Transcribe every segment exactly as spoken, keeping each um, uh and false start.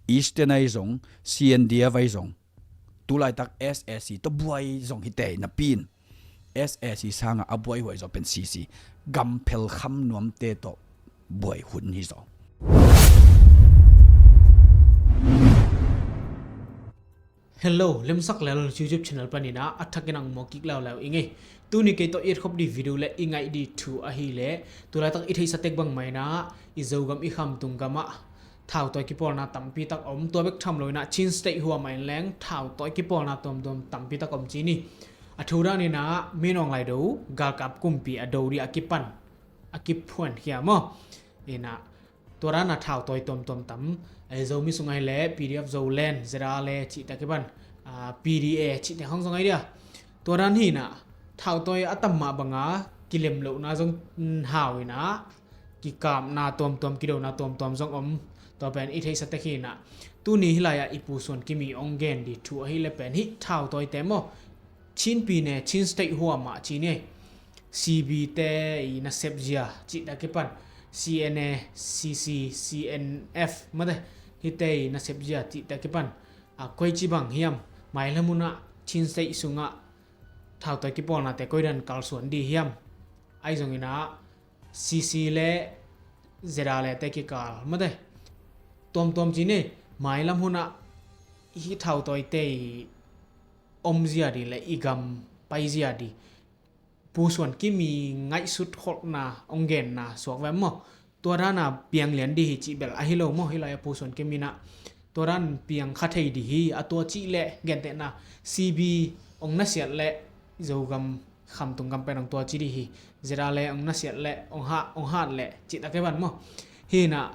Eastern ahi zong, C N D F ahi zong, tulaitak S A C tawh buai zong hi tei napi in, S A C sangah a buaihuai zaw pen C C, gamphel kham nuamte tawh buai hun hi zaw. Hello, Lemsak Lel YouTube channel panin ah a thakin ang mawk kik leuleu ing ei. Tuni kei tawh i etkhop dih video le i ngaih dih thu ahih leh, tulaitak i theihsa tek bang mah in ah i Zogam i khamtung gamah thautawi kipawlna tampi tak om, tua bek tham lo in ah Chin State huamah in leng thautawi kipawlna tuamtuam tampi tak om ci ni. A thu dan in ah Min Aung Hlaing do, galkap kumpi a do dih a kipan, a kiphuan khia maw. In ah tua dan a thautawi tuamtuam tam, eh, Zomi sung ahih leh P D F Zoland, Z R A cihte a kipan, ah, P D A cihte khawng zong ahi dia. Tua dan hi in ah thautawi a tam mah banga kilem lohna zong, mm, hau in ah kikapna tuamtuam, kidona tuamtuam zong om. Tua pen i theihsa tek hi in ah, tuni hih lai-ah i Pu Suan Kimi hong gen dih thu ahih leh pen hih thautawite maw, Chin pi ne Chin State huamah ci ni, C B te i nasep zia cihte a kipan, C N A, C C, C N F mate, hihte i nasep zia cihte a kipan, a, koici bang hiam, mailam hun ah Chin State sungah thautawi kipawlnate koidan kalsuan dih hiam, ahi zong in ah C C le Z R A te kikal mate, tuamtuam ci ni, mailam hun ah hih thautawite i om zia dih le i gam pai zia dih Pu Suan Kimi ngaihsut kholhna hong genna suak ve maw. Tua dan a piang lian dih hi cih bel ahi lo maw, hih lai-ah Pu Suan Kimi in ah tua dan piang kha thei dih hi. A tua cih leh gentehna, C B hong nasiat leh Zogam khamtung gam pen hong tua ci dih hi. Z R A hong nasiat leh, hong ha-, hong hat leh cihte a kipan maw. Hi in ah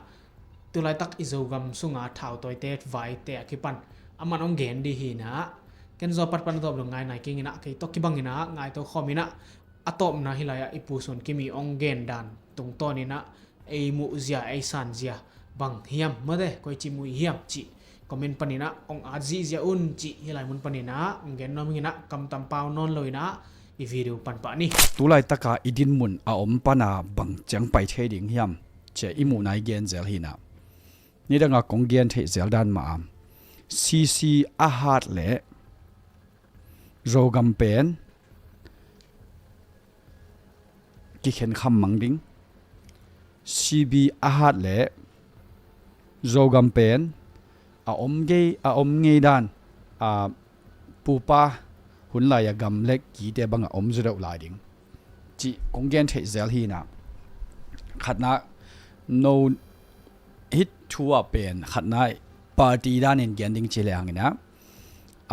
tulaitak i Zogam sunga thautawite vaite a kipan aman hong gen dih hi in ah, ken zaw patpat a tawp lo ngai nai keng in ah, kei tawh kibang in ah ngaihto khawm in ah, a tawpna hih lai-ah i Pu Suan Kimi hong gen dan tungtawn in ah ei muh zia, ei san zia bang hiam mate, koici muh hiam cih comment panin ah hong at zihziah un cih hih lai mun panin ah hong gen nuam ing in ah, kamtam pau nawn lo in ah i video pan pah ni. Tulaitak a i dinmun a om pan a bang ciang pai thei ding hiam, ci-a i muhna i gen zel hi in ah, nidang a kong gen theih zel dan mah a, C C a hat leh Zogam pen kikhen kham mang ding. C B a hat leh Zogam pen a om ngei, a om ngei dan, a, pupa hun lai-a gam le kite bang a om zaw deuh lai ding cih kong gen theih zel hi in ah, khatna, no, hih thu ah pen khatna party danin gen ding ci lehang in ah,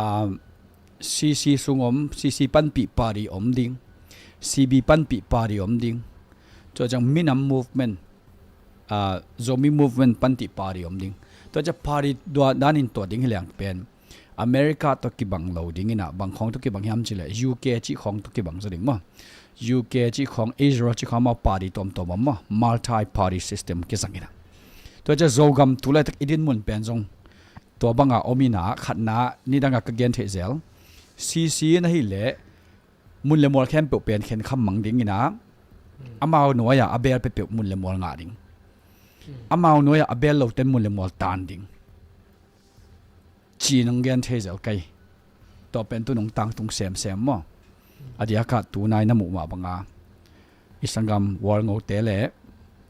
um, C C sung om, C C panpih party om ding, C B panpih party om ding. Tua ciang Minam Movement, ah, Zomi Movement panpih party om ding. Tua ciang party tua danin tua ding hi leng pen America tawh kibang lo ding in ah, bang khawng tawh kibang hiam ci leh U K cih khawng tawh kibang zaw ding maw. U K cih khawng, Israel cih khawng maw, party tuamtuam om maw, multi party system kizang in ah. Tua ciang Zogam tulaitak i dinmun pen zong tua banga om in ah, khatna, nidang a ka gen theih zel, C C in ahih leh mun le mual khempeuh pen khen kham mang ding in ah, amau nuai-a a bel peuhpeuh mun le mual ngah ding. Amau nuai-a a bel lote'n mun le mual tan ding, ci-in hong gen thei zel kei. Tua pen tu-in hong tangtung semsem maw. A diakah tunai na muh mah banga i sanggam Walngote le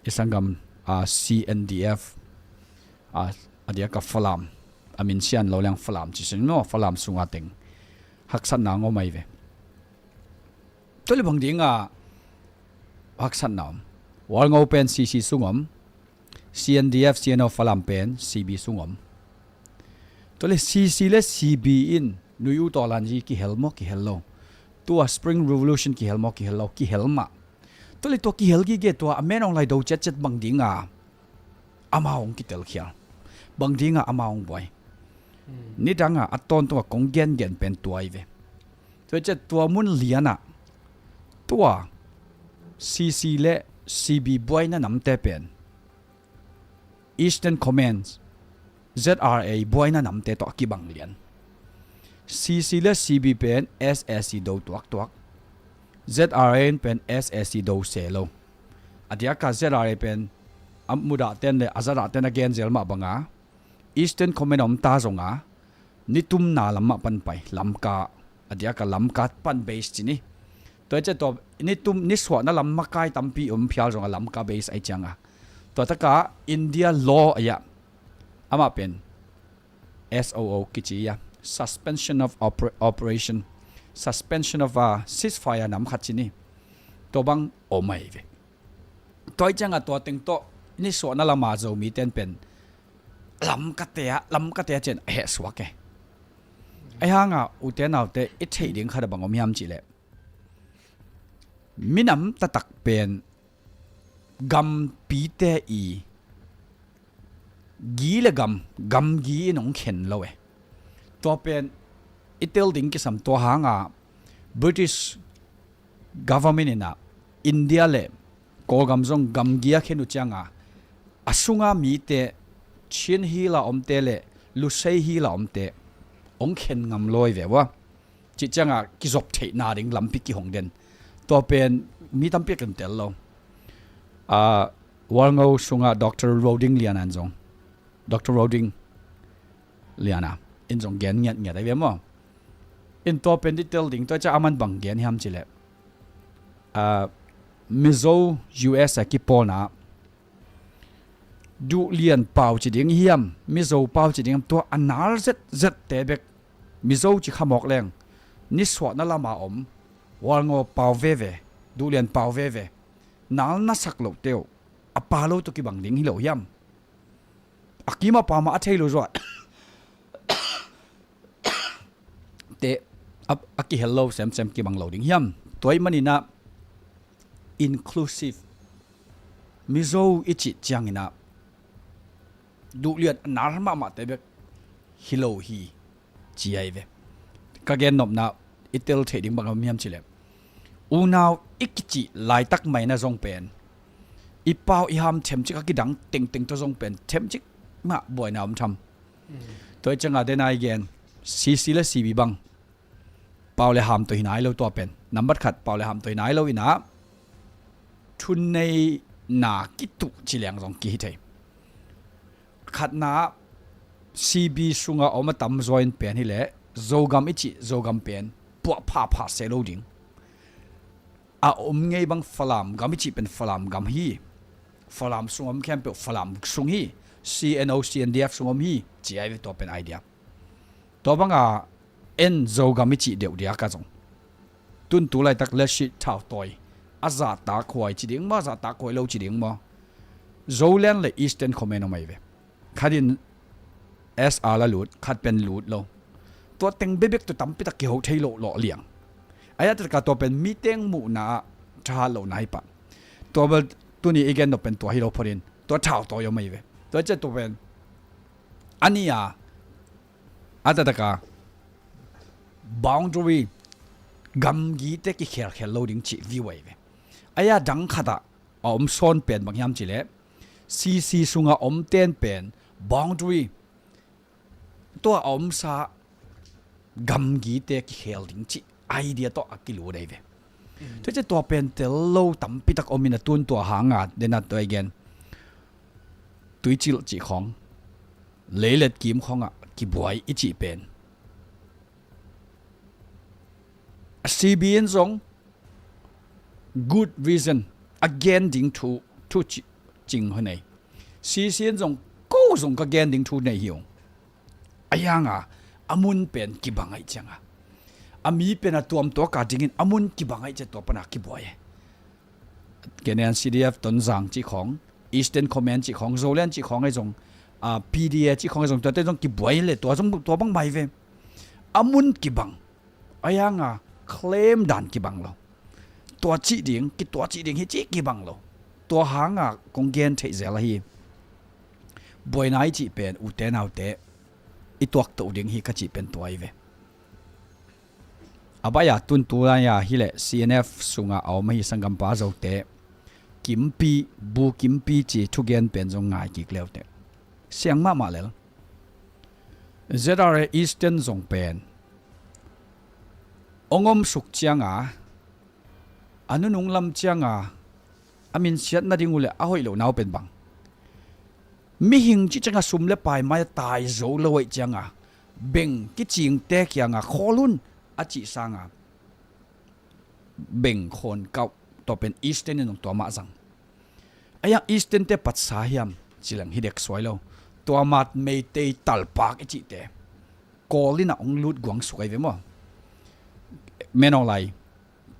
i sanggam, a, C N D F, a, a diakah Falam, a min sian lo leng Falam ci sin maw, Falam sunga teng haksatna ngawm ahi ve. Tua leh bang dinga haksatna om? Walngo pen C C sung om, C N D F, C N O Falam pen C B sung om. Tua leh C C le C B in Nui U Taw Lan Zi kihel maw, kihel lo? Tua Spring Revolution kihel maw, kihel lo? Kihel mah. Tua leh tua kihel gige tua a Min Aung Hlaing do ciatciat bang dinga amau hong kitelkhial? Bang dinga amau hong buai? Nidanga a tawntunga kong gengen pen tua ahi ve. Tua ciang tua mun lianah tua C C le C B buaina namte pen Eastern Command, Z R A buaina namte tawh a kibang lian. C C le C B pen S A C do tuaktuak, Z R A in pen S A C do se lo. A diakah Z R A pen a mudahten le a zadahten a gen zel mah banga Eastern Command a om ta zonga, nitumna lam mah pan pai, Lamka, a diaka Lamka pan base ci ni. Tua ciang tua nitum, nisuahna lam makai tampi om phial zonga Lamka base ahi cianga, tua taka India law ahi a, amah pen S O O kici a, Suspension of Oper-, Operation, Suspension of a Ceasefire nam khat ci ni. Tua bang om ahi ve. Tua ahi cianga tua teng tawh nisuahna lama Zomite in pen Lamkate ah, Lamkate ah ci-in a hehsuak e. Ahi hanga ute naute, i theih ding khat a bang om hiam cihleh, minam taktak pen gampite i gi le gam, gamgi in hong khen lo e. Tua pen i tel ding kisam, tua hanga British government in ah India le Kawlgam zong gamgi a khen uh cianga, a sunga mite, Chin Hill a omte le Lusei Hill a omte hong khen ngam lo hi ve ua. Cih cianga kizop theihna ding lampi kihong den. Tua pen mi tampi a ken tel lo. A, Walngo sunga Doctor Roding Liana in zong, Doctor Roding Liana in zong gen ngiatngiat ahi ve maw. In tua pen i tel ding, tua ciang aman bang gen hiam cihleh, a, Mizo U S a kipawlna, Duhlian pau ci ding hiam, Mizo pau ci ding hiam, tua a nal zetzette bek, Mizo ci kha mawk leng, nisuahna lama om Walngo pau veve, Duhlian pau veve, nal na sak lohte uh a pau lo tawh kibang ding hi lo hiam? A kim a pau mah a thei lo zaw te a, a kihel lo semsem kibang lo ding hiam? Tua ahih manin ah inclusive Mizo i cih ciangin ah Duhlian a nal mahmahte bek hi lo hi, ci ahi ve. Ka gennopna i tel theih ding bang om hiam cihleh, unau i kicih laitak maina zong pen, i pau i ham themcik a kidang tengteng tawh zong pen themcik mah buaina om tham. Tua ahih cianga dena i gen, C C le C B bang pau le ham tawh hi nai lo, tua pen nambat khat pau le ham tawh hi nai lo in ah, thuneina kituh ci leng zong kihi thei. Khatna, C B sunga om a tamzaw in pen hileh Zogam i cih Zogam pen puah phapha seh lo ding. A om ngei bang Falam gam i cih pen Falam gam hi. Falam sung om khempeuh Falam sung hi. C N O, C N D F sung om hi, ci ahi ve, tua pen idea. Tua banga en Zogam i cih deuh diaka zong, tuntu laitak letsih thautawi, a zahtak huai ci ding maw, a zahtak huai lo ci ding maw, Zoland le Eastern Command om ahi ve. Khatin S R la lut, khat pen lut lo. Tua teng bekbek tua tampitak kiho thei lo lawh liang. Ahi a, tua taka tua pen miteng muhna ah thahat lohna hi pah. Tua bel tuni i gen nop pen tua hi lo photin, tua thautawi om ahi ve. Tua ciang tua pen a ni a, a taktak a boundary, gamgite kikhelkhel lo ding cih view ahi ve. Ahi a, dang khatah a om sawn pen bang hiam cihleh, C C sunga omten pen boundary, tua a omsa gamgite kikhel ding cih idea tawh a kilut ahi ve. Tua ciang tua pen tel lo tampitak om in a, tun tua hanga dena tua i gen, Tuicilh cih khawng, Leilet kim khawngah kibuai i cih pen, a C B in zong good reason a gen ding thu, thu ci-, cing hi nei. C C in zong ko zong ka gen ding thu nei hi ung. Ahi hanga a mun pen kibang ahih cianga, a mi pen a tuamtuaka dingin a mun kibang ahih ciang tua pana kibuai. Kenen C D F Tonzang cih khawng, Eastern Command cih khawng, Zoland cih khawng ahi zong, a, P D A cih khawng ahi zong, tuate zong kibuai le tua zong tua bang mah hi ve. A mun kibang. Ahi hanga claim dan kibang lo. Tua cih ding, ki tua cih ding hi cih kibang lo. Tua hanga kong gen theih zel ahi. Buaina i cih pen, ute naute, i tuaktoh ding hi ka cih pen tua ahi ve. A baih a, tuntu lai-a hileh C N F sunga a om ahi sanggampa Zote, Kimpi, Bu Kimpi ci thugen pen zong ngai kik leuteh. Siang mahmah lel. Z R A Eastern zong pen hong om suk cianga, a nunung lam cianga a minsiat nading uh le a hoih loh nau pen bang, Mihing cih cianga sum le pai mai-a tai zo lo ahih cianga beng kicingte kianga khawl un a cih sanga beng khawn kauh. Tua pen Eastern in zong tua mah zang. A yang Eastern te patsa hiam cileng hi dek suai lo. Tua mah Meitei talpak i cihte Kawl inn ah hong lut guang suk ahi ve maw? Menawng lai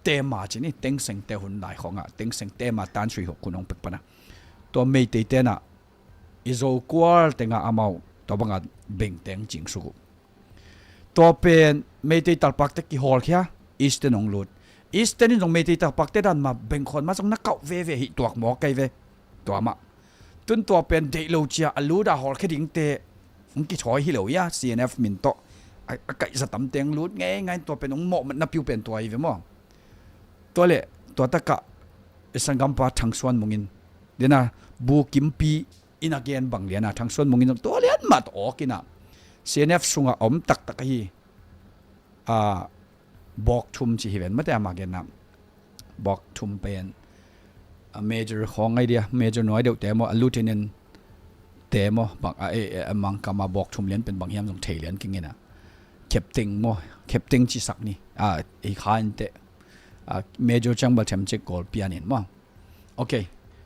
tema ci ni, Thein Sein te hun lai khawngah, Thein Sein tema tan sui hok hun hong pek pana tua Meitei tenah i Zokual tengah amau tua bangah bengteng cing suk uh. Tua pen Meitei talpakte kihawlkhia, Eastern hong lut. Eastern in zong Meitei talpakte dan mah bengkhawn mah zong na kauh veve hih tuak mawk kei ve. Tua mah tun tua pen deih lo cia a lut a hawlkhia dingte hong kithawi hi lo ia, C N F min tawh a, a kaihza tamteng lut ngeingai. Tua pen hong mawhmatna piu pen tua hi ve maw? Tua le tua takah i sanggampa Thang Suan Mung in dena bu kimpi in a gen bang liana Thang Suan Mung in zong tua lian mah tawh awk ina C N F sungah a om taktak ahi a, Bawk Thum ci hi ven mate ama genna. Bawk Thum pen a major khawng ngai dia, major nuai deuh te maw, a lieutenant te maw bang a, e, e, a mangkama Bawk Thum lian pen bang hiam zong thei lian kingina. Captain maw, captain ci sak ni a, i kha in te a, major ciang bal them cik Kawl pian in maw. Ok.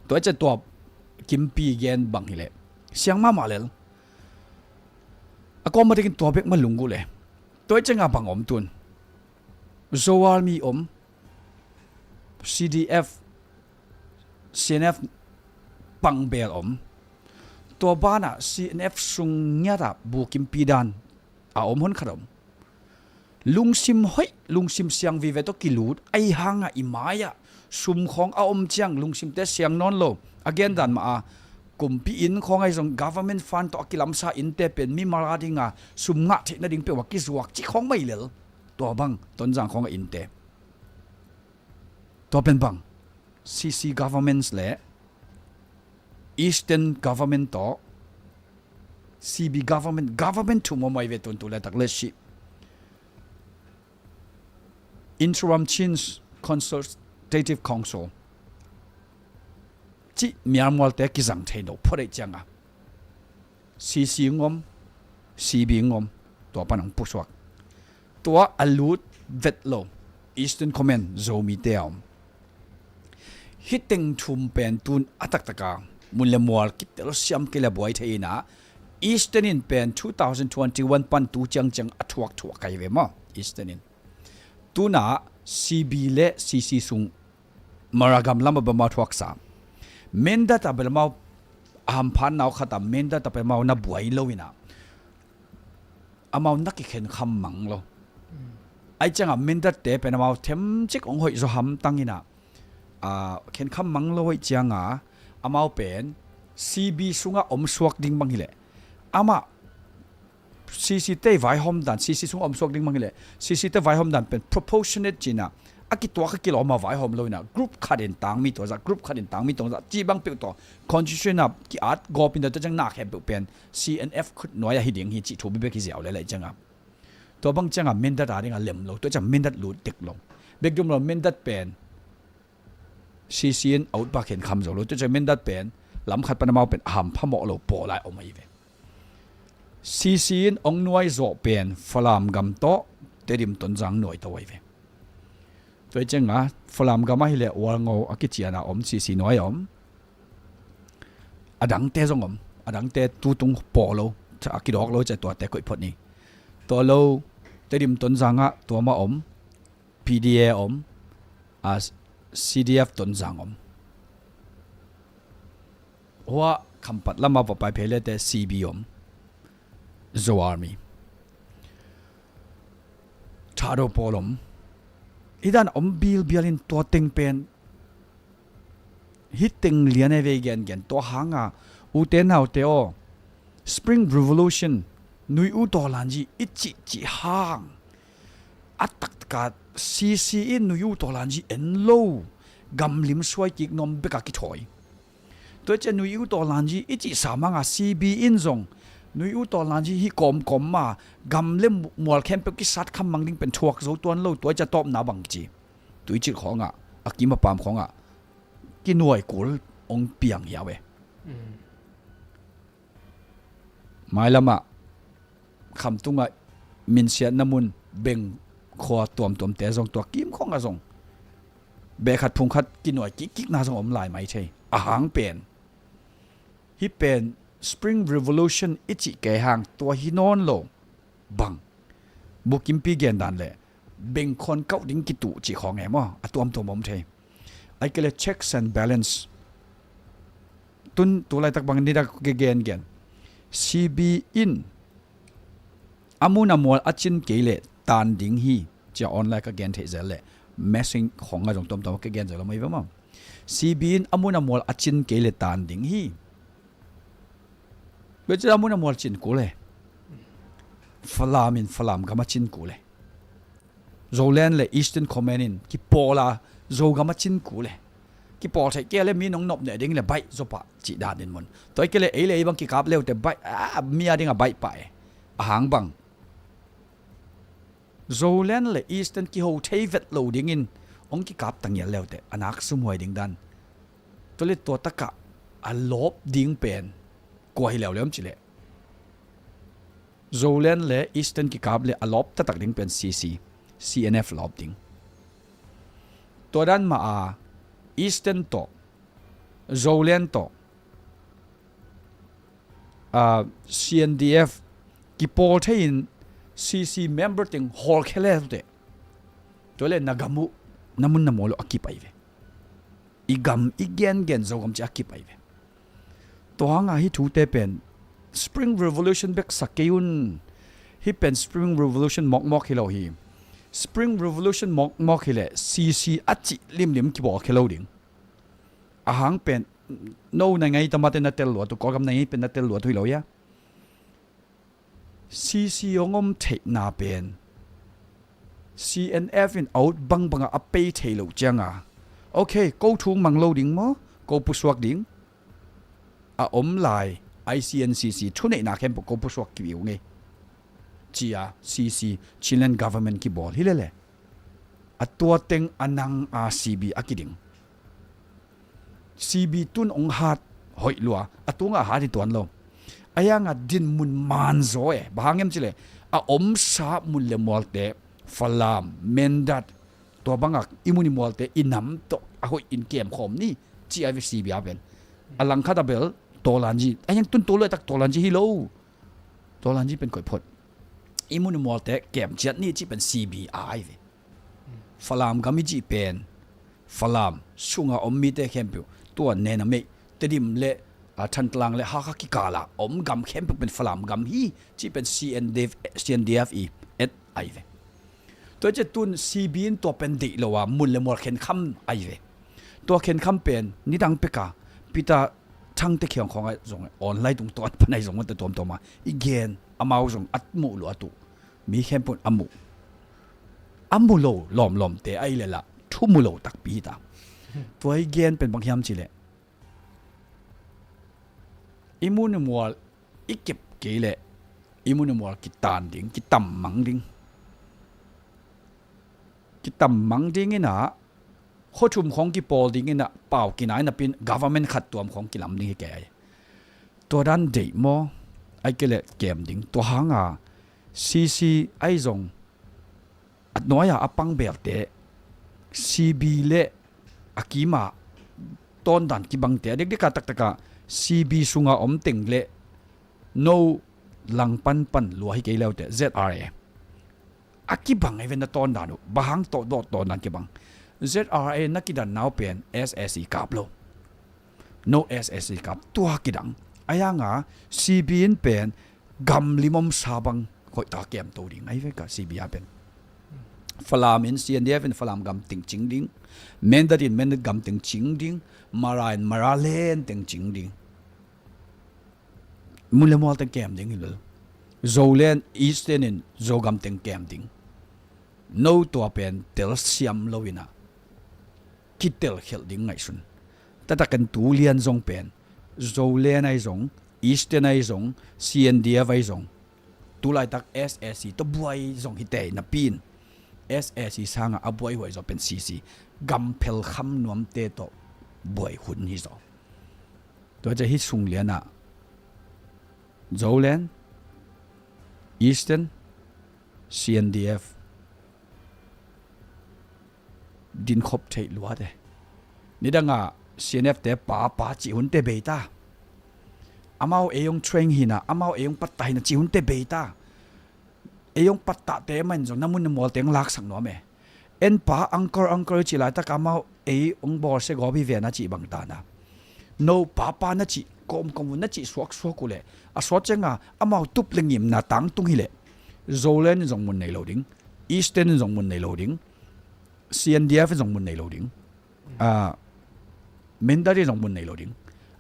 Tua i ciah tua kimpi gen bang hileh siang mahmah lel. A kawm a dingin tua bek ma lunggu le. Tua i cianga bang om tun Zo Army om, C D F, C N F pangbel om. Tua banah C N F sung ngiatah bu kimpi dan a om hon khat om. Lungsim hoih, lungsim siang vive tawh kilut ahi hangah i mai-ah sum khawng a om ciang lungsimte siang nawn lo. A gendan mah a kumpi inn khawng ahi zong government fund tawh a kilamsa innte pen mimal a dinga sum ngah theih nading peuh a kizuak cih khawng mai lel. Tua bang Tonzang khawngah innte. Tua pen bang C C governments le Eastern government tawh C B government, government thum om ahi ve tuntu le tak le sih. Interim Chin Consultative Council cih mialmualte kizang thei no phot ahi cianga C C ngom, C B ngom, tua pan ang pusuak. Tua a lut vet lo Eastern Command Zomite a om. Hih teng thum pen tun a taktaka mun le mual kitel siam kei le buai thei ina Eastern in pen two thousand twenty-one pan tu ciangciang a thuakthuak kai ve maw Eastern in. Tuna C B le C C sung Maragam lam a bel amau thuaksa. Mindat a bel amau a hamphat nau khat a Mindat a bel amau na buai lo ina amau na kikhenkham mang lo. Ahi cianga Mindat te pen amau themcik hong hoih zaw hamtang ina a, khenkham mang lo ahi cianga amau pen C B sungah omsuak ding bang hileh amah C C te vaihawm dan, C C sungah omsuak ding bang hileh C C te vaihawm dan pen proportionate cina a kituak a kilawm a vaihawm lo ina group khat in tangmi tua zah, group khat in tangmi tua zah cih bang peuh tawh constitution a ki-at gawp in tua ciang na khempeuh pen C N F khut nuai ahi ding hi cih thu bibek hi ziau le lai cianga. Tua bang cianga Mindat a dinga lem lo, tua ciang Mindat lut dek lo. Bek dum lo Mindat pen C C in a utpa khenkham zo lo. Tua ciang Mindat pen lam khat pan amau pen a hampha mawh lo pawl lai om ahi ve. C C in ong nuai zawh pen Falam gam tawh Tedim Tonzang nuai to ahi ve. Tua i cianga Falam gam ahileh Walngo a kiciana om C C nuai a om. A dangte zong om. A dangte tutung pawl lo, a kidawk lo ciah tuate koih phot ni. Tua lo Tedim Tonzangah tua mah om. P D A om, a, C D F Tonzang om. Hua Khampat lama va pai phei lete C B om. Zo Army. Thado pawl om. Hi dan om bilbial in tua teng pen. Hi teng lian e vei gengen tua hanga. Ute naute aw. Spring Revolution. Nui u tawlanji i cihcih hang. A taktaka C C in nui u tawlanji en lo gamlim suai kik nuam beka kithawi. Tua i cia nui u tawlanji i cihsa manga C B in zong nui u tawlanji hi kawmkawm ma gam le mual khempeuh kisat kham mang ding pen thuak zo tuan lo tua i cia tawpna bang ci. Tui cil khawngah a kim a pam khawngah kinuai kul ong piang hiau e. Mailamah khamtungah minsiatna mun bengkhua tuamtuamte zong tua kimkhongah zong beh khat phung khat kinuai kikkikna zong om lai mai thei. Ahang pen hih pen Spring Revolution i cih kei hang tua hi nawn lo bang. Bukimpi gendan le bengkhawn kauh ding kituh cih khawng e maw, a tuamtuam om thei. Ai kei le checks and balance. Tun tu laitak bang nida ka gengen, C B in a mun a mual a cin kei le tan ding hi, cia online ka gen theih zel le message khawng a zong tuamtuam ka gen zel lo mai ve maw. C B in a mun a mual a cin kei le tan ding hi. Bia cia a mun a mual cin kul e. Falam in Falam gam a cin kul e. Zoland le Eastern Command in kipawl a Zogam a cin kul e. Kipawl theih kei le mi nong nop neh ding le baih zopah cih dan in mun. Tua kei le ei le ei bang kikap leute baih a mi a ding a baih pah e. Ahang bang Zoland le Eastern kiho thei vet lo dingin hong kikap tangial leute a nak sumhuai ding dan. Tua le tua takah a lawp ding pen kua hi leuleu om cileh Zoland le Eastern kikap le a lawp taktak ding pen C C, C N F lawp ding. Tua dan mah a Eastern tawh Zoland tawh a, C N D F kipawl thei in C C member teng hawlkhia le tute. Tua le na gam uh na mun na mual uh a kipai ve. I gam i gengen Zogam ci a kipai ve. Tua hanga hi thute pen Spring Revolution bek sa kei un. Hi pen Spring Revolution mawkmawk hi lo hi. Spring Revolution mawkmawk hi le C C a cih limlim kibawl khia lo ding. Ahang pen no na ngai tamate na tel luat uh, Kawlgam na ngai pen na tel luat uh hi lo ia. C C hong om theihna pen C N F in out bangbangah a pei thei lo cianga, okay, ko thung mang lo ding maw, ko pusuak ding a om lai I C N C C thuneihna khempeuh ko pusuak ki uh ngei. Cia C C Chinland Government kibawl hi lele. A tua teng a nang a C B a kiding. C B tun ong hat hoih lua, a tungah hat hi tuan lo. A yanga din mun man zaw e, bang hang em cile a omsa mun le mualte, Falam, Mindat, tua bangah i mun i mualte i nam tawh a hoih in kem khawm ni, ci a ve C B a pen. A langkhat a bel Tawlanji, a yang tun tua lo tak Tawlanji hi lo. Tawlanji pen koih phot. I mun i mualte kem ciat ni ci pen C B a ai ve. Falam gam i cih pen Falam sunga om mite khempeuh, tua Nena Meih, Tedim le, a, Thantlang le Hakha kikala om gam khempeuh pen Falam gam hi, cih pen C N D F, C N D F i et ai ve. Tua i cih tun C B in tua pen deih lo a mun le mual khenkham ai ve. Tua khenkham pen nidang peka Peter Thangte khiang khawng ai zong online tung tuat pan ai zong mata tuamtuam a i gen amau zong at muh lo a tuh. Mi khempeuh a muh, a mu lo lawmlawmte a i le lah thu mu lo takpi hi ta. Tua i gen pen bang hiam cile, i mun i mual i kep kei le i mun i mual kitan ding, kitam mang ding. Kitam mang ding ina khuathum khawng kipawl ding ina pau kinai napin government khat tuam khawng kilam ding hi kei ai. Tua dan deih maw? Ai kei le kem ding. Tua hanga C C ai zong a nuai-a a pang belte, C B le a kima tawndan kibangte a dekdeka taktaka C B sunga om teng le no langpan pan lua hi kei leute Z R A a kibang ai ve na tawndan uh, bang hang tawh dawh tawndan kibang. Z R A na kidan nau pen S S i kap lo. No S S i kap tua kidang. A yanga C B in pen gam limom sa bang hoih ta kem to ding ai ve ka C B a pen. Falam in C N D F in Falam gam teng cing ding. Mindat in Mindat gam teng cing ding. Mara in Mara len teng cing ding. Mun le mual teng kem ding hi lo. Zoland Eastern in Zogam teng kem ding. No tua pen tel siam lo ina kitel khelh ding ngaihsun. Tatakan tu lian zong pen Zoland ai zong, Eastern ai zong, C N D F ai zong, tu laitak S S i tawh buai zong hi tei napi in S S i sanga a buai huai zaw pen C C, gam phelkham nuamte tawh buai hun hi zaw. Tua cia hi sung lianah Zoland, Eastern, C N D F, dinkhop theih luat e. Nidangah C N F te pa pa cih hunte bei ta. Amau ei hong train hina, amau ei hong pattah hina cih hunte bei ta. Ei hong pattahte mah in zong na mun na mualte hong laksak nuam e. En pa uncle uncle cih laitak amau ei hong bawlsia gawp hi ve na cih bang ta na. No papa na cih kawmkawm uh na cih suaksuak uh leh a sawt cianga amau tup le ngimna tangtung hileh Zoland in zong mun nei lo ding, Eastern in zong mun nei lo ding, C N D F in zong mun nei lo ding, ah, Mindat in zong mun nei lo ding.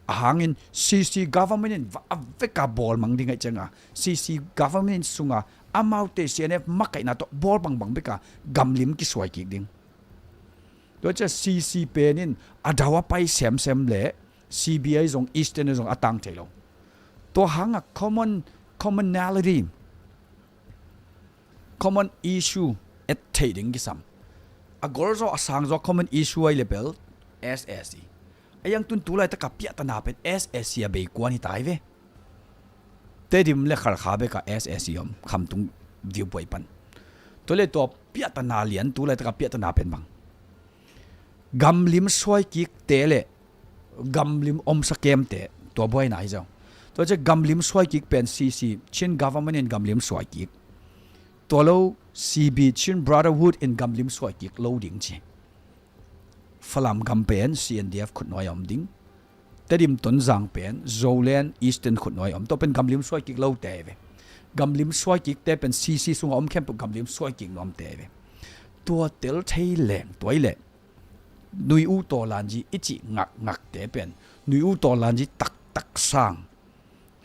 Ahangin C C government in va a veka bawlmang ding aih cianga C C government in sunga amaute C N F makaihna tawh bawl bangbang beka gamlim kisuai kik ding. Tua cia C C pen in a dau a pai semsem le C B I zong Eastern zong a tang thei lo. Tua hanga common, commonality, common issue et thei ding kisam. A golzaw a sangzaw common issue ai le bel S S C. A iang tun tu laitaka piahtana pen S S C a bei kuan hi tai ve. Tedim le Khalkha beka S S C om Khamtung viewpoint pan. Tua le tua piahtana lian tu laitaka piahtana pen bang. Gamlim suai kikte le gamlim omsa kemte tua buaina hi zong. Tua cia gamlim suai kik pen C C, Chin government in gamlim suai kik. Tua lo C B, Chin Brotherhood in gamlim suai kik lo ding ci. Falam gam pen C N D F khutnuai a om ding. Tedim Tonzang pen Zoland Eastern khutnuai a om. Tua pen gamlim suai kik lote ve. Gamlim suai kikte pen C C sunga om khempeuh gamlim suai kik nuamte ve. Tua tel thei leng tuai leh Nui U Taw Lan Zi i cih ngakngakte pen Nui U Taw Lan Zi taktak sang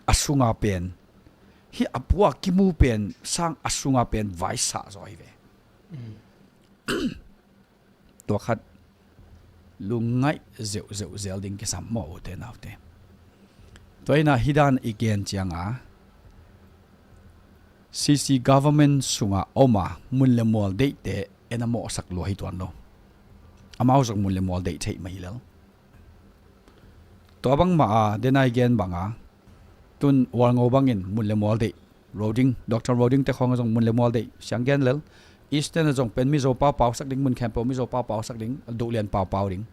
a sunga pen hih a pua kimu pen sang a sunga pen vaisah zaw hi ve. Tua khat lungngaih zeuhzeuh zel ding kisam maw ute naute. Tua hina hih dan i gen cianga C C government sunga oma mun le mual deihte en a mawhsak lua hi tuan lo. Amau zong mun le mual deih theih mah hi lel. Tua bangmah a denai gen banga tun Walngo bangin mun le mual deih Roding, Doctor Roding te khawng a zong mun le mual deih siang gen lel. Eastern a zong pen Mizo pau pausak ding, mun khempeuh Mizo pau pausak ding, a duhlian pau pau ding.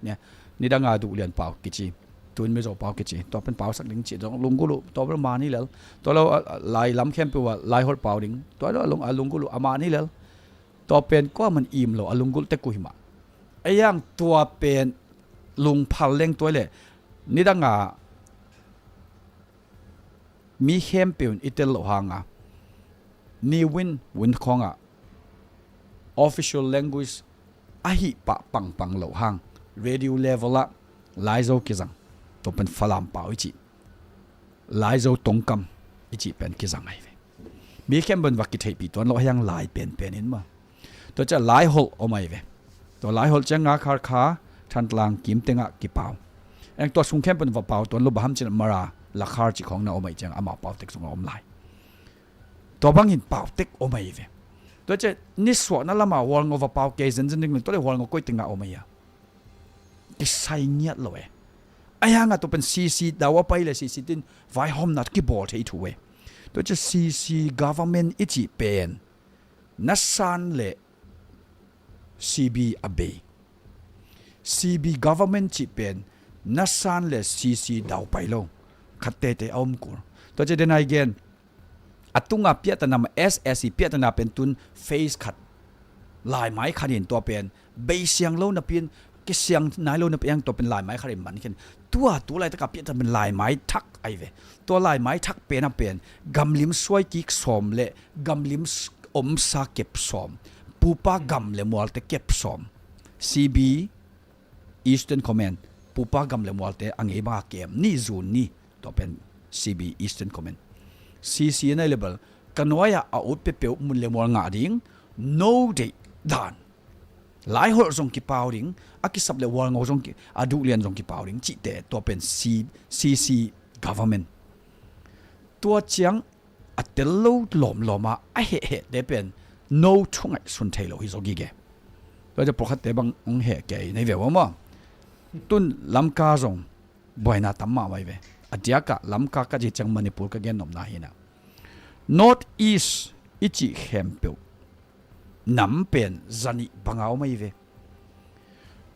Nidanga duhlian pau kici, tun Mizo pau kici, tua pen pausak ding ci zong lunggulh uh, tua bel man hi lel. Tua lo a, a, lai lam khempeuh a lai holh pau ding, tua lo a lung, a lunggulh uh a man hi lel. Tua pen kuaman im lo a lunggulh tek uh hi mah. A iang tua pen lungphal leng tuai leh nidanga mi khempeuh in i tel loh hanga ni win win khawngah official language ahi pah pangpang loh hang radio level ah Laizo kizang, tua pen Falam pau i cih Laizo Tongkam i cih pen kizang ahi ve. Mi khempeuh in va kitheihpih tuan loh hiang lai penpen in maw. Tua cia laiholh om ahi ve. Tua laiholh cianga Khalkha, Thantlang kim tengah kipau. Eng tua sung khempeuh va pau tuan lo baham cin Mara, Lakhar cih khawng na om ahi cianga amau pau tek sungah om lai. Tua bangin pau tek om ahi ve. Tua cia nisuahna lama Walngo va pau kei zenzen ding tua le Walngo koi tengah om ahi a. Kisai ngiat lo e. Ahi hanga tua pen C C dau a pai le C C tin vaihawmna kibawl thei thu e. Tua cia C C government i cih pen nasan le C B a bei. C B government cih pen nasan le C C dau pai lo. Khat tete a om kul. Tua cia denai gen a tunga piahtana mah S S C piahtana pen tun phase khat laimai khat in tua pen bei siang lo napi in kisiang nai lo napi in tua pen laimai khat in man khin. Tua tu laitaka piahtana pen laimai thak ahi ve. Tua laimai thak pen a pen gamlim suai kik sawm le gamlim s-, omsa kep sawm, pupa gam le mualte kep sawm. C B Eastern Command, pupa gam le mualte a ngei banga kem ni zun ni. Tua pen C B Eastern Command. C C a nai le bel ka nuai-ah a ut peuhpeuh mun le mual ngah ding, no deih dan. Laiholh zong kipau ding, a kisap le Walngo zong ki, a duhlian zong kipau ding cihte tua pen C, C C government. Tua ciang a tel lo lawmlawma a hehhehte pen no thungaih sun thei lo hi zaw gige. Tua cia pawlkhatte bang hong heh kei nei ve uh maw. Tun Lamka zong buaina tam mahmah hi ve. A diakah Lamka ka ci ciang Manipur ka gen nopna hi na. North East i cih khempeuh nam pen zanih banga om ahi ve.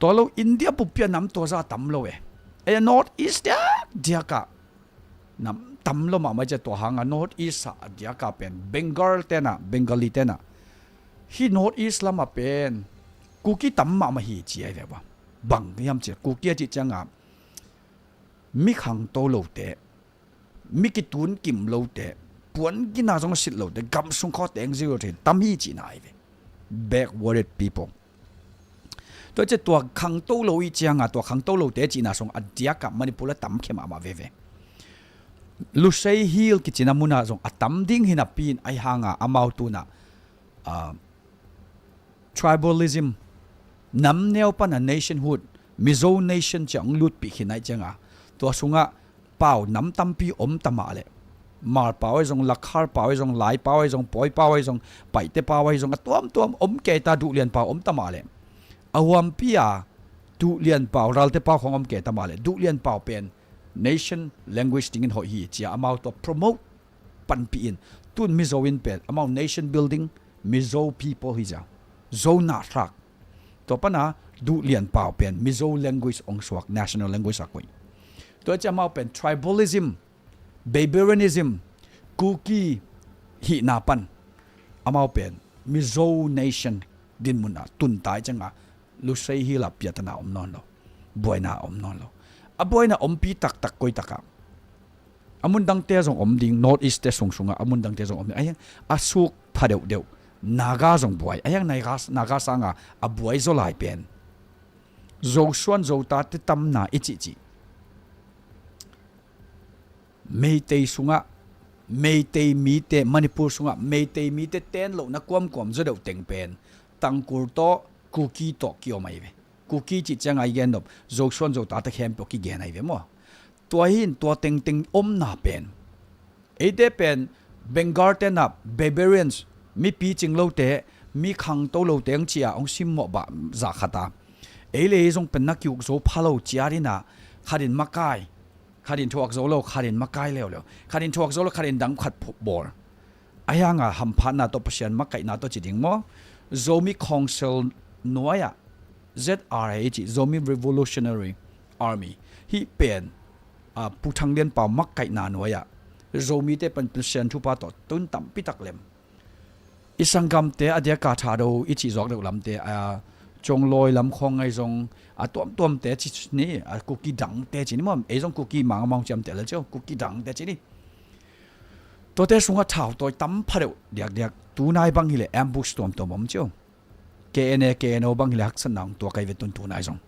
Tua lo India buppi a nam tua za tam lo e. Ei a North East diak diakah nam tam lo mahmah i cia, tua hanga North East ah a diakah pen Bengal tenah, Bengali tenah, hih North East lamah pen Kuki tam mahmah hi ci ahi ve. Bang hiam cia, Kuki a cih cianga mi khangto lote, mi kitun kim lote, puan gina zong a sit lote, gam sung khawte eng zero thei tam hi cihna ahi ve. Backwarded people. Tua cia tua khangto lo i cianga, tua khangto lote cihna sung a diakah Manipur a tam khia mahmah veve. Lusei Hill kicina muna zong a tam ding hi napi in ahi hanga amau tunah, ah, tribalism, nam neu pana nationhood, Mizo nation cia hong lutpih khin ahi cianga, tua sungah pau nam tampi om ta mah leh, Hmar pau ahi zong, Lakhar pau ahi zong, Lai pau ahi zong, Pawi pau ahi zong, Paite pau ahi zong, a tuamtuam om kei ta, Duhlian pau om ta mah leh, a huampi a Duhlian pau, Ralte pau khong om kei ta mah leh, Duhlian pau pen nation language dingin hoih hi cia amau tua promote panpih in, tun Mizo in pen amau nation building, Mizo people hi cia, Zo nah hrak. Tua pana Duhlian pau pen Mizo language ong suak, national language a koih. Tua cia amau pen tribalism, barbarianism, Kuki hihna pan amau pen Mizo nation dinmun a tun ta i cianga Lusei Hill a piatana om nawn lo, buaina om nawn lo. A buaina ompi taktak koi takah, a mun dangte zong om ding, North East te sungsungah a mun dangte zong om ding. Ahiang a suk pha deuhdeuh Naga zong buai. Ahiang Naga, Naga sanga a buai zaw lai pen Zosuan Zotate tamna i cihcih, Meitei sungah, Meitei mite, Manipur sungah Meitei mite ten lohna kuamkuam zaw deuh teng pen Tangkhul tawh, Kuki tawh kiom ahi ve. Kuki cih cianga i gen nop, Zosuan Zotate khempeuh kigen ahi ve maw. Tua hin tua tengteng omna pen, eite pen Bengal tenah barbarians, mi picing lote, mi khangto lote ang cia hong simmawh bah zah khat a, ei le ei zong pen na kiuk zo pha lo cia dinah, khatin makai, khatin thuak zo lo, khatin makai leuleu, khatin thuak zo lo, khatin dang khat bawl. Ahianga hamphatna tawh, Pasian makaihna tawh ci ding maw? Zomi Council nuai-ah Z R A i cih, Zomi Revolutionary Army, hih pen, a, Pu Thang Lian Pau makaihna nuai-ah Zomite pan Pasian thupha tawh tun tampi tak lem. I sanggamte a diaka Thado i cih zawk deuh lamte, a, Cawnglawi lam khawng ngai zong a tuamtuamte ci ni, a Kuki dangte ci ni maw, ei zong Kuki mang a mang ciamteh lel cio, Kuki dangte ci ni. Tuate sungah thautawi tam pha deuh diakdiak, tunai bang hileh ambush tuamtuam om cio. K N A, K N O bang hileh haksatna hong tuak ahi ve tun tunai zong.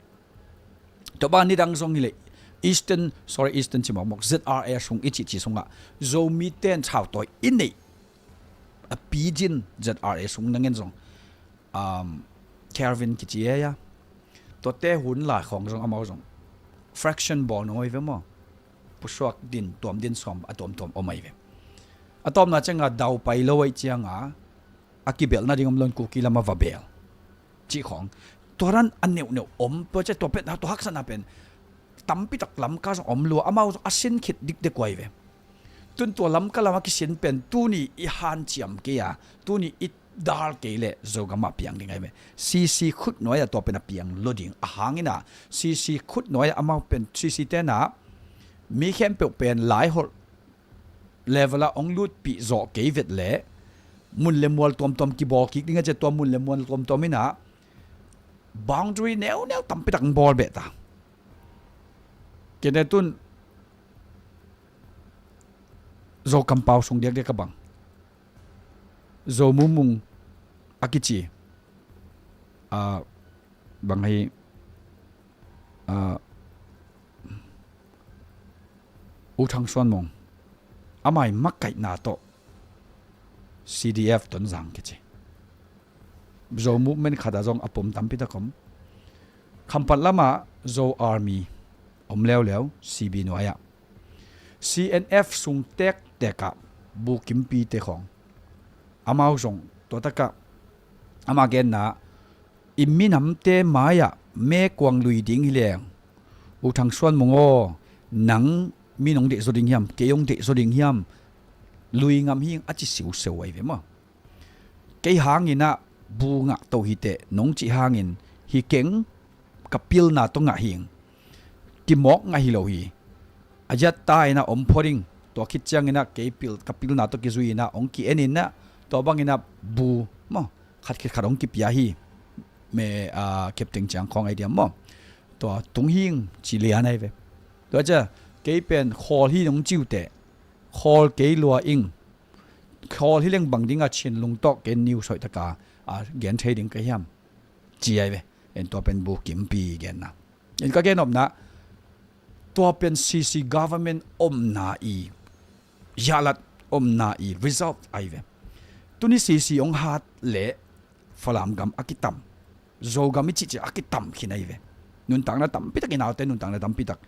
Tua bang nidang zong hileh Eastern, sorry, Eastern ci mawkmawk, Z R A sung i cihcih sungah Zomi ten thautawi i neih a pidin Z R A sung na ngen zong, um, Kelvin kici e a, tuate hun lai khawng zong amau zong fraction bawl nuam ahi ve maw? Pusuak din, tuam din, sawm a tuamtuam om ahi ve. A tawpna cianga daupai lo ahi cianga a kibelh nading om loin Kuki lam a va bel cih khawng. Tua dan a neuhneuh om, tua cia tua pen, tua haksatna pen tampi tak Lamka zong om lua, amau zong a sin khit dikdek uh ahi ve. Tun tua Lamka lam a kisin pen tuni i hanciam kei a, tuni i dal kei leh Zogam ah piang ding ahi ve. C C khut nuai-ah tua pen a piang lua ding. A hangin ah C C khut nuai-ah amau pen C C tenah mi khempeuh pen laiholh level ah hong lutpih zawh kei vet leh mun le mual tuamtuam kibawl kik ding a cia, tua mun le mual tuamtuam in ah boundary neuneu tampi tak hong bawl beh ta. Kei ne tun Zo kampau sung diakdiak a bang, Zo mumung a kici, a, bang hi, a, U Thang Suan Mung, amai makaihna tawh C D F Tonzang kici Zo movement khatah zong a pom tampi tak om. Khampat lamah Zo Army om leuleu, C B nuai-ah. C N F sung tektek ah Bu Kimpi te khawng, amau zong tua takah ama genna, i minamte mai-ah mekuang lui ding hi leng, U Thang Suan Mung aw, nang mi nong deih zaw ding hiam, kei hong deih zaw ding hiam, lui ngam hi ing a ci siuseu ahi ve maw. kei hangin ah bu ngah to hi teh nong cih hangin hi keng, ka pilna tawh ngah hi ing. Kimawk ngah hi lo hi. A ziatta in ah om phot ing. Tua khit ciangin ah kei pil, ka pilna tawh kizui in ah hong ki-en in ah, tua bangin ah bu maw, khat khit khat hong kipia hi. Me, ah, kepteng ciang khawng ai diam maw. Tua tung hi ing ci lian ai ve. Tua cia kei pen khawl hi nong ci uh teh khawl kei lua ing. Khawl hi leng bang ding a chin lung tawh kei news hoih taka a gen thei ding ka hiam ci ai ve. En tua pen bu kimpi genna. En ka gen omna, tua pen C C government omna i, yalat omna i result ai ve. Tuni C C hong hat leh Falam gam a kitam, Zogam i cihcih a kitam khin ai ve. Nuntakna tampi tak i naute, nuntakna tampi tak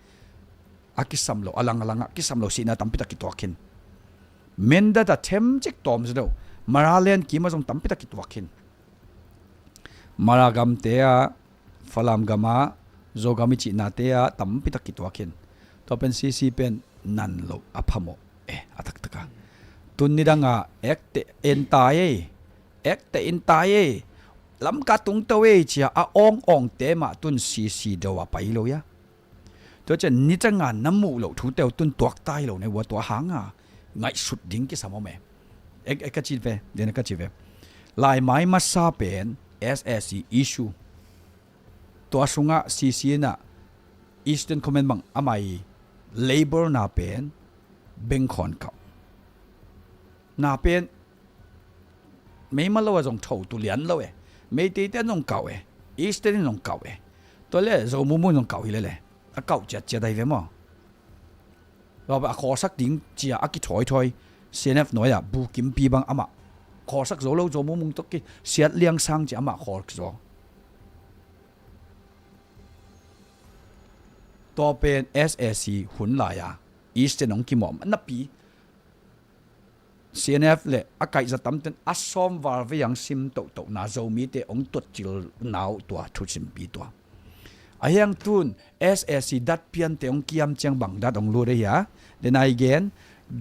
a kisam lo, a lang a lang a kisam lo sihna tampi tak kituak khin. Mindat a themcik tawm zaw deuh, Mara len kim a zong tampi tak kituak khin. Mara gamte ah, Falam gam ah, Zogam i cihnate ah tampi tak kituak khin. Tua pen C C pen nan lo a phamawh e, a taktak a. Tun nidang a ekte en tai ei, ekte in tai ei, Lamka tungto ei cia a awng awngte mah tun C C do a pai lo ia. Tua cian nitanga na muh loh thute uh tun tuak tai lo ne ua, tua hanga ngaihsut ding kisam om e. E, e ka ci ve, den ka ci ve. Laimai masa pen S A C issue. Tua sungah C C in ah Eastern Command bang amai labor na pen bengkhawn kauh. Na pen meimal lo a zong tho tu lian lo e. Meiteite in zong kauh e. Eastern in zong kauh e. Tua le Zo Mung Mung zong kauh hi lele. A kauh ciatciat ai ve maw. Tua a khawlsak ding cia a kithawithawi C N F nuai ah bu kimpi bang amah khawlsak zo lo, Zo Mung Mung tawh kisiat liang sang cia amah khawl zaw. Tua pen S A C hun lai a Eastern hong kimawh napi C N F le a kaihza tamten a sawm val vei ang sim tohtohna Zomite hong tuatcilna uh tua thusimpi tua. A hiang tun S A C dat piante hong kiam ciang bang dat hong lut ahi a, den ai gen,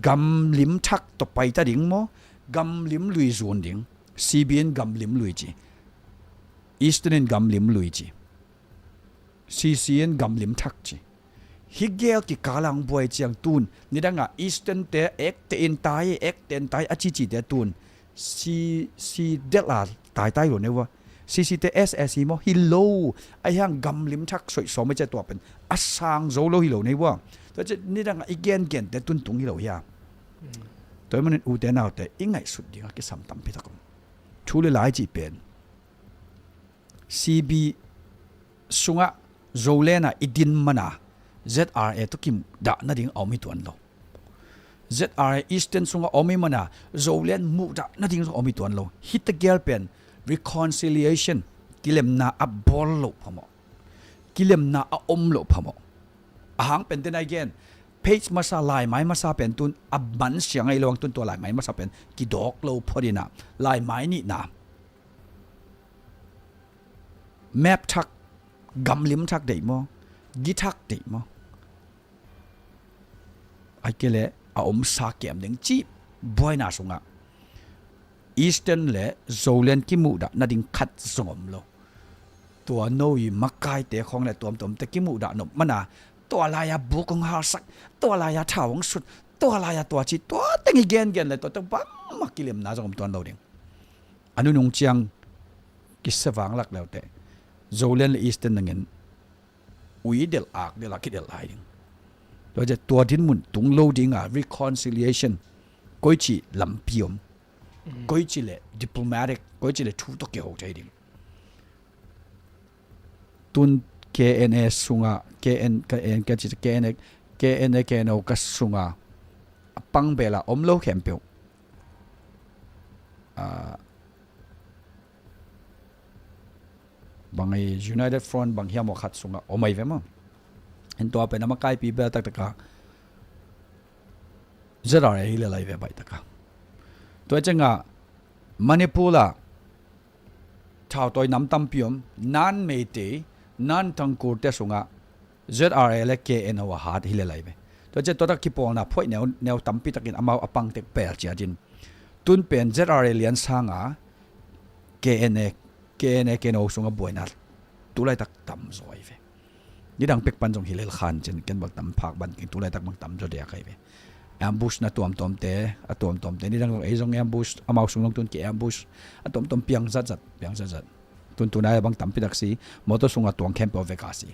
gamlim thak tawh paita ding maw, gamlim lui zun ding, C B in gamlim lui ci, Eastern in gamlim lui ci, C C in gamlim thak ci. Hi gel kikal a hong buai ciang tun nidang a Eastern te ekte in tai, ekte in tai a cicite tun C C delh a taitai lo ne ua. C C te S A C maw hi lo, a hiang gamlim thak soih sawm a cia tua pen a sang zo lo hi lo ne ua. Tua cia nidang a i gengen te tun tung hi lo hia. Tua i manin ute naute i ngaihsut ding a kisam tampi tak om. Thu le lai cih pen C B sungah Zoland ah i din mana Z R A tawh kimuh dah nading a om hi tuan lo. Z R A Eastern sungah a om hi mana Zoland muh dah nading zong a om hi tuan lo. Hita gel pen reconciliation, kilemna a bawl loh phamawh, kilemna a om loh phamawh. A hang pen den ai gen, page masa, laimai masa pen tun a man siang ai lo ang tun tua laimai masa pen kidawk lo phot in ah laimai nihna, map thak, gamlim thak deih maw, gi thak deih maw, ai kei leh a omsa kem ding cih buaina sungah Eastern le Zoland kimuh dah nading khat zong om lo. Tua no i makaite khawng le tuamtuamte kimuh dah nop mana tua lai-a buk hong halsak, tua lai-a thau hong sut, tua lai-a tua ci, tua teng i gengen le tua teng bangmah kilemna zong om tuan lo ding. A nunung ciang kisia vanglak leuteh Zoland le Eastern nangin ui delh ak delh a kidelh lai ding. Tua cia tua dinmun tung lo dinga reconciliation koici lampi om, koici le diplomatic, koici le thu tawh kiho thei ding. Tun K N A sunga, K N, K N, K N A, K N A, K N O ka sunga a pang bela om lo khempeuh. Ah, bang ei United Front bang hiam aw khat sungah om ai ve maw. En tua pen a makaipi bel taktaka Z R A hi le lai ve baih taka. Tua cianga Manipur ah thautawi nam tampi om, nan Meitei, nan Tangkhul te sungah Z R A le K N O a hat hi le lai ve. Tua cian tua tak kipawlna phoih neu, neu tampi takin amau a pangtek pel ciatin tun pen Z R A lian sanga K N A, K N A, K N O sungah buaina tulaitak tam zaw ahi ve. Nidang pek pan zong hi lel khan cin ken bang tam phak ban keng tulaitak bang tam zaw diak ahi ve. Ambush na tuamtuamte, a tuamtuamte nidang zong ei zong ambush, amau sung zong tun ki ambush, a tuamtuam piang zatzat, piang zatzat. Tun tunai bang tampi tak si, motor sungah tuang khempeuh vek a si.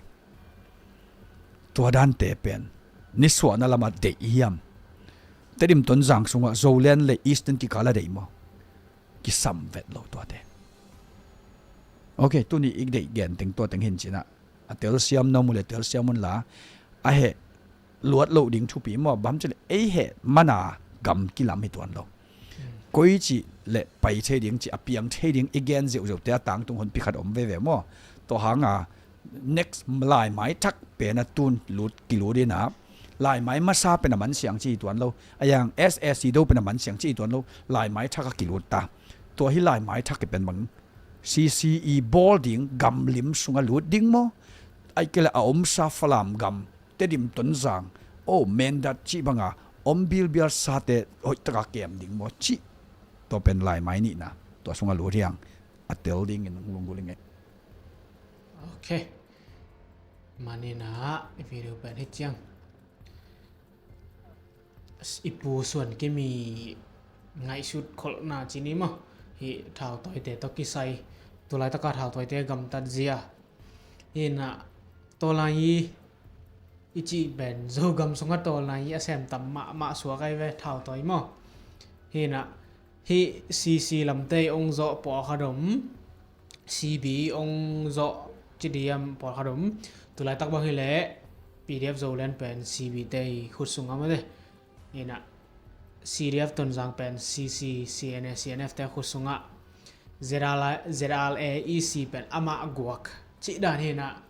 Tua dante pen nisuahna lamah deih hiam? Tedim Tonzang sungah Zoland le Eastern kikala deih maw? Kisam vet lo tuate. Ok, tuni ik deih gen teng tua teng hin cinah a telsiam na mu le telsiam unla, a heh luat loh ding thupi maw? Bam cile ei heh mana gam kilam hi tuan lo. Koi cih le pai thei ding cih a piang thei ding i gen zeuhzeuhte a tangtung hun pikhat om veve maw? Tua hanga next laimai thak pen a tun lut kilut ina, laimai masa pen a mansiang ci tuan lo, a yang S A C do pen a mansiang ci tuan lo, laimai thak a kilut ta. Tua hi laimai thak i pen bang C C i bawl ding gamlim sunga lut ding maw? Ai kele a omsa Falam gam, Tedim Tonzang, o Mindat cih banga om bilbial sate hoihtaka kem ding maw cih? Tua pen laimai nihna tua sunga lut hiang a tel dingin lunggulh ing e. Ok. Manina i video pen hi ciang i Pu Suan Kimi ngaihsut kholhna cini maw? Hi thautawite tawh kisai, tulaitaka thautawite gamtat zia. Hina tawlai i cih pen Zogam sunga tawlai i a semtam mahmah suak ai ve thautawi maw? Hina hi C C lamte i ong zawh pawlkhat om, C B ong zawh ci diam pawlkhat om. Tulaitak bang hileh P D F Zoland pen C B te i khut sungah mate. Ina C D F Tonzang pen C C, C N A, C N F te khut sungah, Z R A, Z R A E C pen amah guak cih dan hina.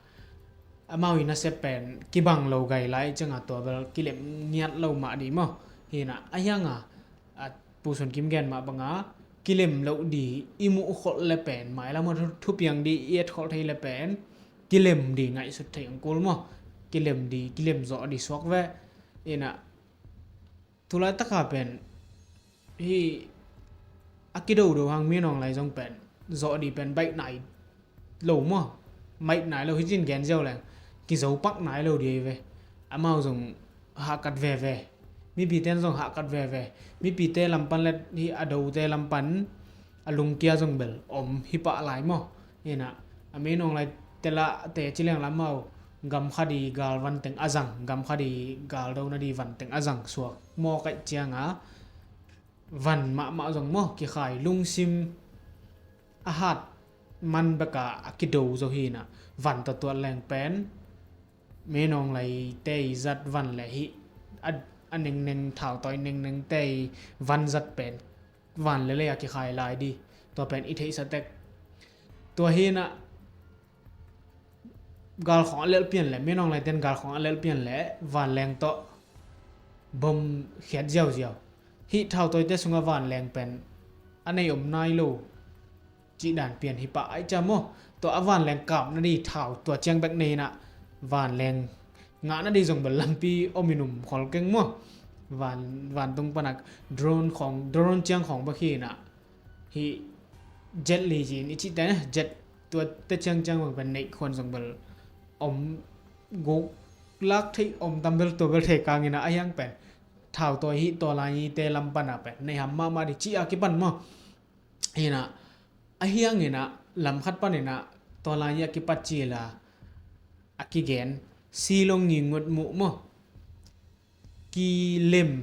Amau i nasep pen kibang lo gai lai cianga tua bel kilem ngiat lo mah di maw? Hina a hianga a Pu Suan Kim gen mah banga kilem loh di i muh kholh le pen mailam a thupiang di i et kholh thei le pen kilem di ngaihsut thei ang kul maw? Kilem di, kilem zawh di suak ve. Ina tulaitaka pen hi a kidodo hang minawng lai zong pen zawh di pen baih nai lo maw? Baih nai lo hi cin gen ziau leng kizo pak nai lo di ve. Amau zong hahkat veve, mipite in zong hahkat veve. Mipite lampan le hi a dote lampan a lungkia zong bel om hi pah lai maw? Ina a minawng lai tela te ci leng lamau gam khat i gal van teng a zang, gam khat i gal dona di van teng a zang suak maw kaih cianga van mahmah zong maw kikhai lungsim a hat man beka a kido zo hina van tawh tuat leng pen minawng lai te i zat van le hi a, a nengneng thautawi nengneng te i van zat pen van le lei a kikhai lai di. Tua pen i theihsa tek. Tua hina gal khawng a lelh pian le, minawng laiten gal khawng a lelh pian le vanleng tawh bom khiat ziauziau. Hih thautawite sungah vanleng pen a nei om nai lo cih dan pian hi pah ai cia maw? Tua a vanleng kapna di thau tua ciang bek nei inah vanleng ngahna di zong bel lampi om in um khol keng maw? Van, vantung panak drone khawng, drone ciang khawng bek hi inah hih jet li ci-in i cihte, jet tuate ciangciang bang pen neih khuan zong bel om guk lak theih om tam bel tua bel thei kang inah a hiang pen thautawi hih tawlai ite lam pana pen neiham mahmah di ci a kipan maw? Hinah a hiang inah lam khat pan inah tawlai a kipat ci la a kigen silong ngingot muh maw? Kilem,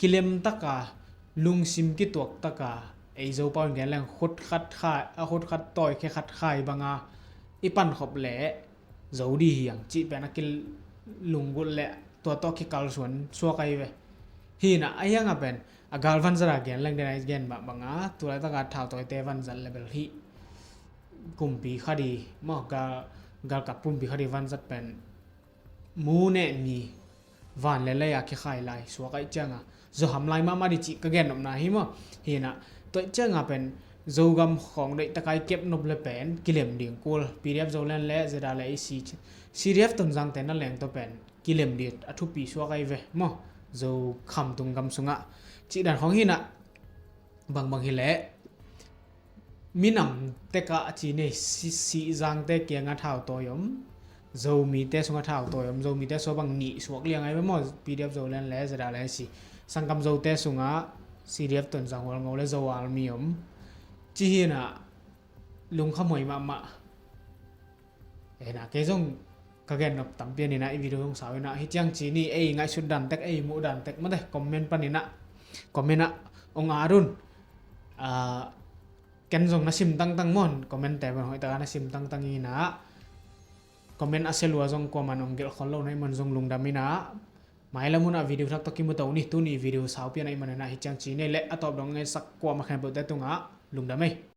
kilem taka, lungsim kituak taka ei Zopau in gen leng khut khat khai, a khut khat tawi khe khat khai banga i pankhop leh zo di hiang cih pen a kilunggulh leh tua tawh kikalsuan suak ahi ve. Hinah a hianga pen a gal vanzat a gen leng den a i gen mah banga tulaitaka thautawite vanzat le bel hih kumpi khat i maw, gal, galkap kumpi khat i vanzat pen mu neh mi van le lei a kikhai lai suak aih cianga zo ham lai mahmah di cih ka gen nopna hi maw? Hinah tuaih cianga pen Zogam khawng deih takai kep nop le pen kilem ding kul P D F Zoland le Z R le i C, C D F Tonzangte na leng tawh pen kilem di a thupi suak ahi ve maw? Zo khamtung gam sungah cih dan khawng hinah bangbang hileh minam tekah a ci nei, Sihzangte kiangah thautawi om, Zomite sungah thautawi om, Zomite sua bang nih suak liang ai maw, P D F Zoland le ZRA le si, sanggam Zote sungah C D F Tonzang, Hualngo le Zo Army om. Ci hinah lungkham huai mahmah. Ena kei zong ka gen nop tampi a ninah i video zong sau inah hi ciang ci ni, ei ngaihsut dan tek, ei muh dan tek mate comment paninah comment ah ong arun. Ken zong na sim tangtang mon, comment te ban hoih taka na sim tangtang inah comment a selua zong kuaman ong gelh khol lo na i man zong lungdam inah. Mailam hunah video thak tawh kimu to ni, tuni video sau pian a i man inah hi ciang ci ni le a tawp dong ngeisak kuama khenpeuhte tungah lungdam ei.